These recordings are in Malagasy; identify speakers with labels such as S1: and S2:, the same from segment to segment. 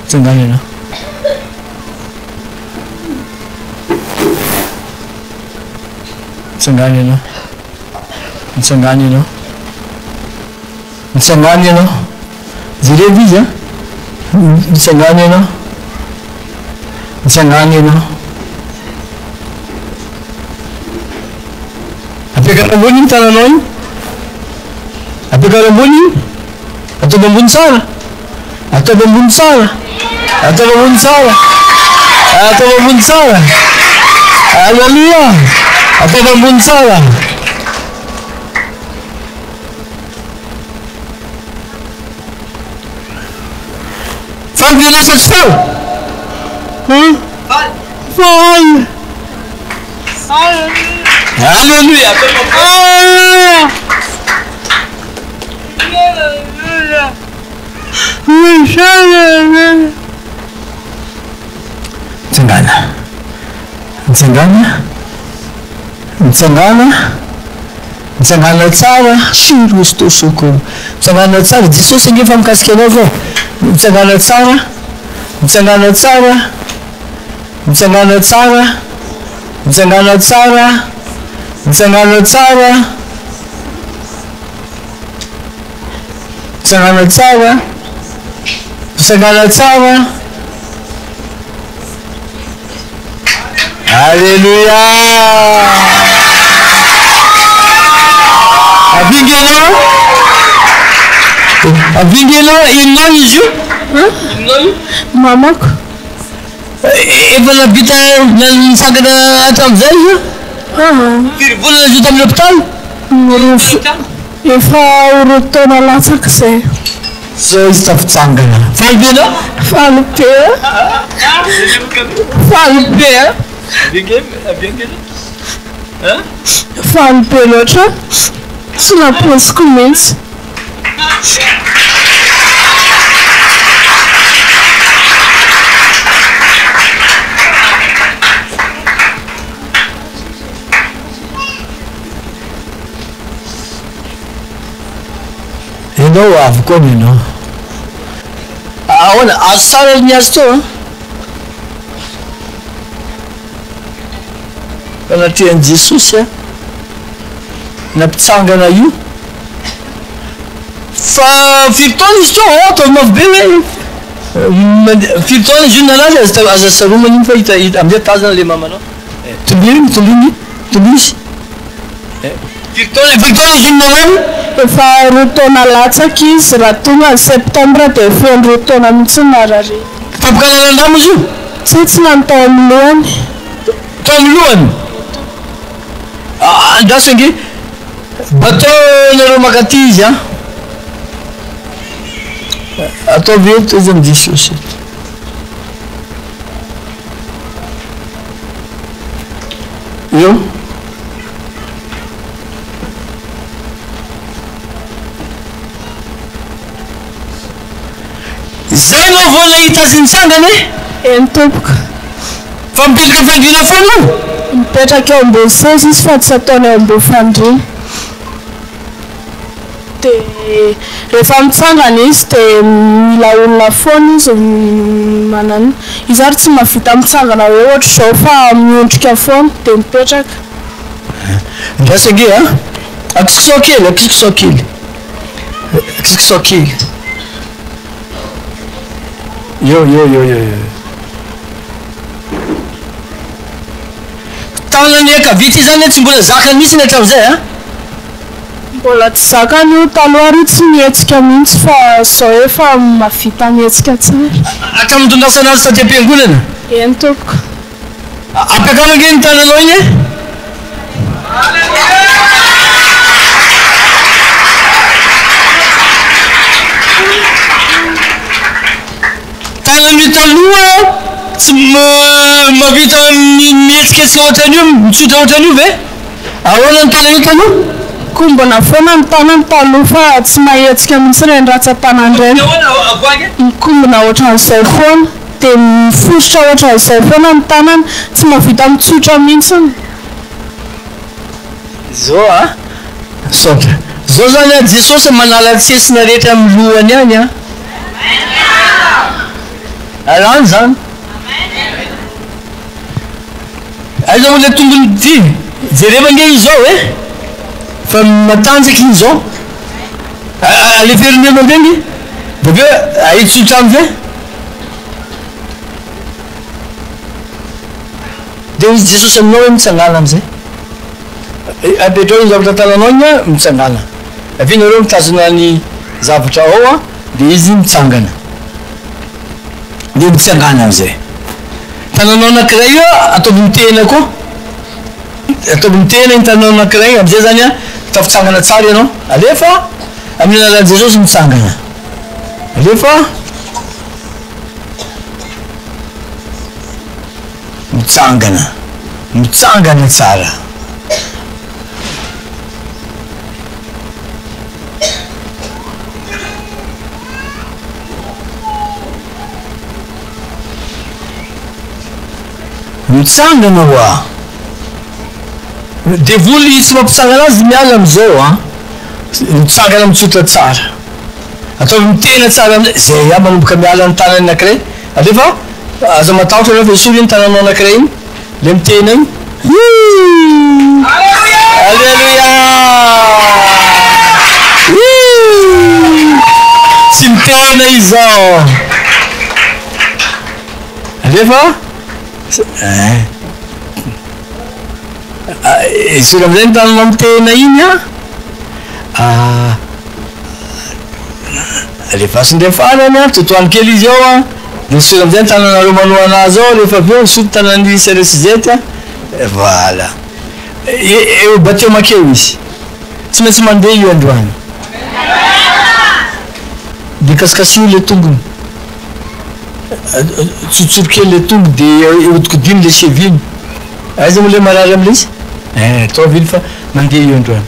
S1: Mitsangàna ianao. Mitsangàna ianao. Mitsangàna ianao. Mitsangàna ianao. Jerevo izy an. Mitsangàna ianao. Mitsangàna ianao. Ampiakaro ambony iny tananao iny. Ampiakaro ambony iny. Ataovy ambony tsara. Ataovy ambony tsara. Ataovy ambony tsara. Ataovy ambony tsara. Aleloia. Ataovy ambony tsara. Faly ve ianao sa tsy faly?
S2: Hein? Faly.
S1: Aleloia.
S2: Aleloia.
S1: Mitsangàna. Mitsangàna. Mitsangàna. Mitsangàna tsara. Shirostosoko. Mitsangàna tsara. Jesosy ange efa mikasika anao zao. Mitsangàna tsara. Mitsangàna tsara. Mitsangàna tsara. Mitsangàna tsara. Mitsangàna tsara. Mitsangàna tsara, mitsangàna tsara. Alléluia! Avinga ianao? Avinga ianao? Inona izy io? Inona io?
S2: Mamako.
S1: Efa nahavita nitsangana hatramin'izay izy io? Firy volana izy io tamin'ny hopitaly?
S2: Efa ho roa taona latsaka izay.
S1: Zao izy tafitsangana. Faly be ianao?
S2: Faly be a! Faly be a! Faly be loatra, tsy nampoiziko mihitsy.
S1: Enao avy koa ny anao. Ahoana, azo tsara ny azy teo an? Fanatrehan'i Jesosy an, nampitsangana io. Fa firy taona izy teo? Oh, ataovy mafy be hoe. Firy taona izy io nalaza, aza aza saromana iny fa hita hita amizay tazana le mamanao. Tondroy, tondroy, tondroy izy. Firy taona, firy taona izy io nalana?
S2: Efa roa taona latsaka izy, raha tonga ny septembre dia feno roa taona mihitsy ny narariany.
S1: Tampoka lalan-drà moa izy io?
S2: Tsia, tsy lany tao amin'ny lohany.
S1: Tao amin'ny lohany? Andraso ange, batao nareo mankaty izy an! Ataovy eto izy amin'i Jesosy eto. Eo. Zay ianao vao nahita azy nitsangana e?
S2: Eny tompoko.
S1: Fa mipetraka fandriana foana io?
S2: Mipetraka eo ambony seza izy fa tsy ataony eo ambony fandriana. Dia rehefa mitsangana izy dia mila olona foana izy mananona. Izy ary tsy mahavita mitsangana hoe ohatr'izao fa miondrika foana dia mipetraka.
S1: Andraso ange a! Akisokisao kely, akisokisao kely. Akisokisao kely. Eo, eo, eo, eo, eo. Tanany ankavia ity zany tsy mbola zakany mihitsy hatramin'izay a!
S2: Mbola tsy zakany io, taloha ary io tsy mihetsika mihitsy fa zao efa mahavita mihetsika tsara.
S1: Hatramin'ny nitondrasana azy taty am-piangonana?
S2: Eny tompoko.
S1: Ampiakaro ange ny tananao iny e! Tanan'io taloha tsy mahavita mihetsiketsika ohatran'io, mitsotra ohatran'io ve? Ahoana ny tanan'io taloha?
S2: Kombona foana ny tanany taloha fa tsy mahetsika mihitsy ireny ratsan-tanany ireny. Mikombona ohatran'izao foana. Dia miforitra ohatran'izao foana ny tanany. Tsy mahavita mitsotra mihitsy.
S1: Zao a! Misaotra. Zao zany a, Jesosy manala tsesina rehetra amin'ny lohany any a. Alany zany. Aiza moa le tongony ity? Jereo ange izy zao e! Fa matanjaka izy zao. Alefa ery mandeha ange. Dia avy eo ahitsy amizay. Dia hoy Jesosy aminao hoe mitsangàna amizay. Apetrao iny zavatra an-tananao iny an, mitsangàna. Avy eo nareo mitazona ny zavatra ao an, dia izy mitsangana. Dia mitsangàna amizay. Tananao anakiray io ataovy mitehina koa. Ataovy mitehina iny tananao anakiray iny, amizay zany an, tafitsangana tsara ianao. Alefa, amin'ny anaran'i Jesosy mitsangana. Alefa. Mitsangana, mitsangana tsara. Mitsangana hoa. Devoly tsy mampitsangana azy miala amizao an. Mitsangana mitsotra tsara. Ataovy mitehina tsara amizay. Zay ihany manomboka miala ny tanany anakiray. Alefa aza matahotra anao fa esory iny tananao anakiray iny. Le mitehina iny. Hii! Aleloia! Hii! Tsy mitehina izy zao. Alefa. Eh. Esory amizay ny tananao mitehina iny an. Ah. Alefaso indray farany an, totohano kely izy ao an, dia esory amizay ny tananareo manohana azy ao rehefa avy eo, esory ny tanan'i Sœur Suzette an, voilà. Eo bateo makeo izy. Tsy maintsy mandeha io androany. Dia kasikasiho le tongony. Tsotsory kely le tongony dia ahodikodino le cheville-ny. Aiza moa le marary amle izy? Eh, ataovy iny fa mandeha io androany.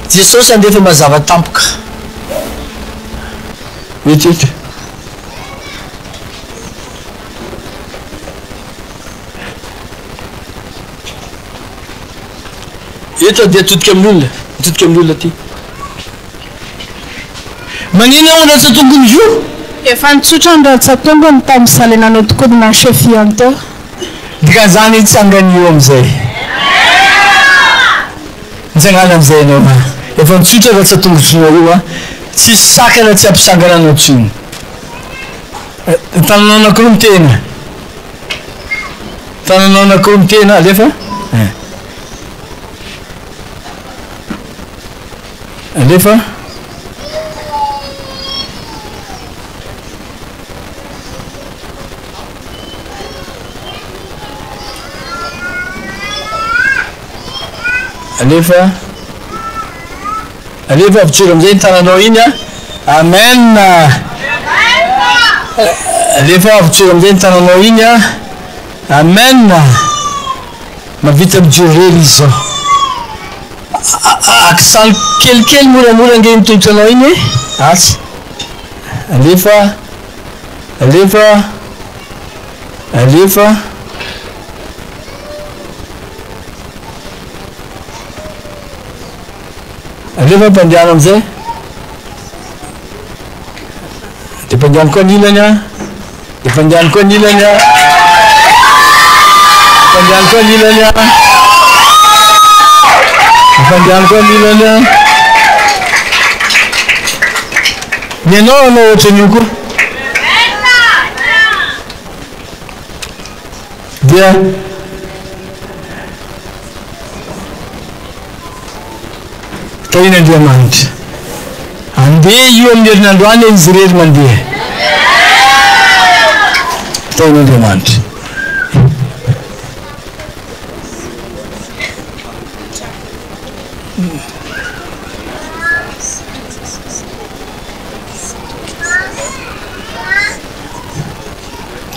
S1: Jesosy handefa mazava tampoka. Eto eto. Eto dia atodika amin'ny olona, atodika amin'ny olona aty. Manina moa rantsa-tongony io?
S2: Efa nitsotra ny rantsa-tongony tamin'izaho ilay nanodikodina ny cheville-ny teo.
S1: Dikan'izany hitsangana io amin'izay. Mitsangana amin'izay ianao an. Efa nitsotra rantsa-tongotronao io an. Tsisy sakana tsy hampisangana anao intsony. Tananao anankiroa mitehina. Tananao anankiroa mitehina, alefa. Eh. Alefa. Alefa. Alefa avotsory amizay ny tananao iny a. Amen. Alefa avotsory amizay ny tananao iny a. Amen. Mavita mijoro irery izy zao. Akisano kelikely moramora ange iny tongotranao iny e. Atsy. Alefa. Alefa. Alefa. Alefa ampandehana amizay. De ampandehano koa ny ilany an. De ampandehano koa ny ilany an. Ampandehano koa ny ilany an. Ampandehano koa ny ilany an. Ny anao hanao ohatran'io koa. Dia Tahian'Andriamanitra. Andeha io amin'ny herinandro any izy irery mandeha. Tahian'Andriamanitra.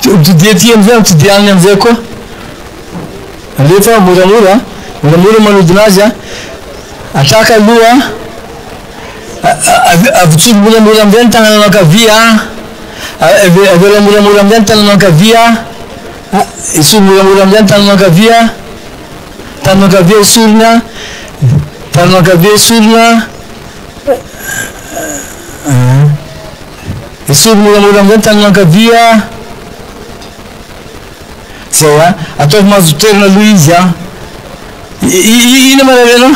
S1: Mitodiha aty amizay, mitodiha any amizay koa. Alefa moramora, moramora manodina azy a. Atraka aloha, avotsory moramora amizay ny tananao ankavia a. Avela moramora amizay ny tananao ankavia. Esory moramora amizay ny tananao ankavia. Tananao ankavia esorina, tananao ankavia esorina. Esory moramora amin'izay ny tanana ankavia. Zay an. Ataovy mahazo toerana aloha izy an. Inona marary anao?